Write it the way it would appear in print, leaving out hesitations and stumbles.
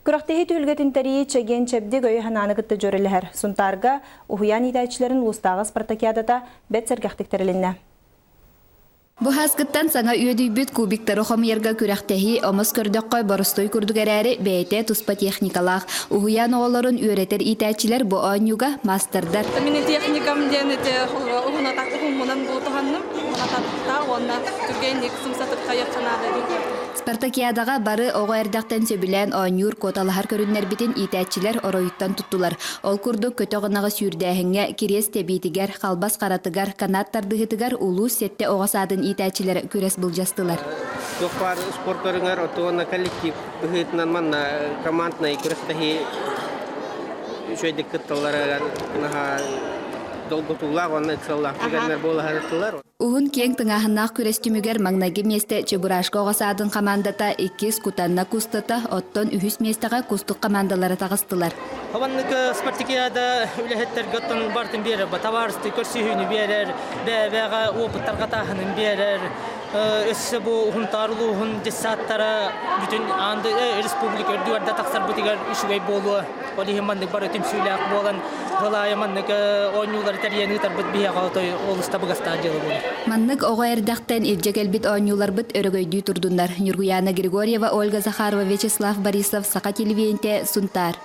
Күрэхтэһии түһүлгэтин тэрийии чэгиэн-чэбдик өйү-санааны кытта дьүөрэлэһэр. Сунтаарга уһуйаан иитээччилэрин улуустааҕы спартакиадата бэрт сэргэхтик тэрилиннэ. Бу ааскыттан саҥа үөдүйбүт кубиктары хомуйарга күрэхтэһии омос көрдөххө боростуой курдук эрээри, бэйэтэ туспа техникалаах. Уһуйаан оҕолорун үөрэтэр иитээччилэр бу оонньууга маастардар. Мини техникам диэн ити уһунунан бултаһанным, уһунататта уонна түргэнник сымсатык хайыахха наада диэн. Спартакиадаҕа бары оҕо эрдэхтэн сөбүлээн оонньуур, куоталаһар көрүннэрбитин иитээччилэр оройуттан туттулар. Ол курдук көтөх ынаҕы сүүрдээһиҥҥэ, кириэс тэбиитигэр, халбас харатыгар, канат тардыһыытыгар улуус сэттэ оҕо саадын иитээччилэрэ күрэс былдьастылар. Туох баар спорт көрүҥэр уонна коллектив быһыытынан манна команднай күрэхтэһии үчүгэйдик кытталларыгар наһаа долгутуулаах уонна ыксаллаах түгэннэр буола сырыттылар. Уһун киэҥ тыҥааһыннаах күрэс түмүгэр маҥнайгы миэстэ Чебурашка оҕо саадын хамаандата, иккис Кутанна кустата, оттон үһүс миэстэҕэ Кустук хамаандалара таҕыстылар. Хабаннык спартакиада үлэһиттэргэ оттон бартын биэрэр, табаарыстыы көрсүһүүнү биэрэр, бэйэ-бэйэҕэ опыттарга тааһынын биэрэр. Өссө бу Уһунтаар улууһун детсадтара бүтүн аан республика үрдүгэр да тахсарбытыгар үчүгэй буолуо. Ол иһин маннык бары түмсүүлээх буолан, Һылаайа маннык оонньуулары тэрийэн ыытарбыт биһиэхэ отой олус табыгастаах дьыала буолар. Маннык оҕо эрдэхтэн илдьэ кэлбит оонньууларбыт өрөгөйдүү турдуннар. Ньургуйаана Григорьева, Ольга Захарова, Вячеслав Борисов, Саха телевидениетэ, Сунтаар.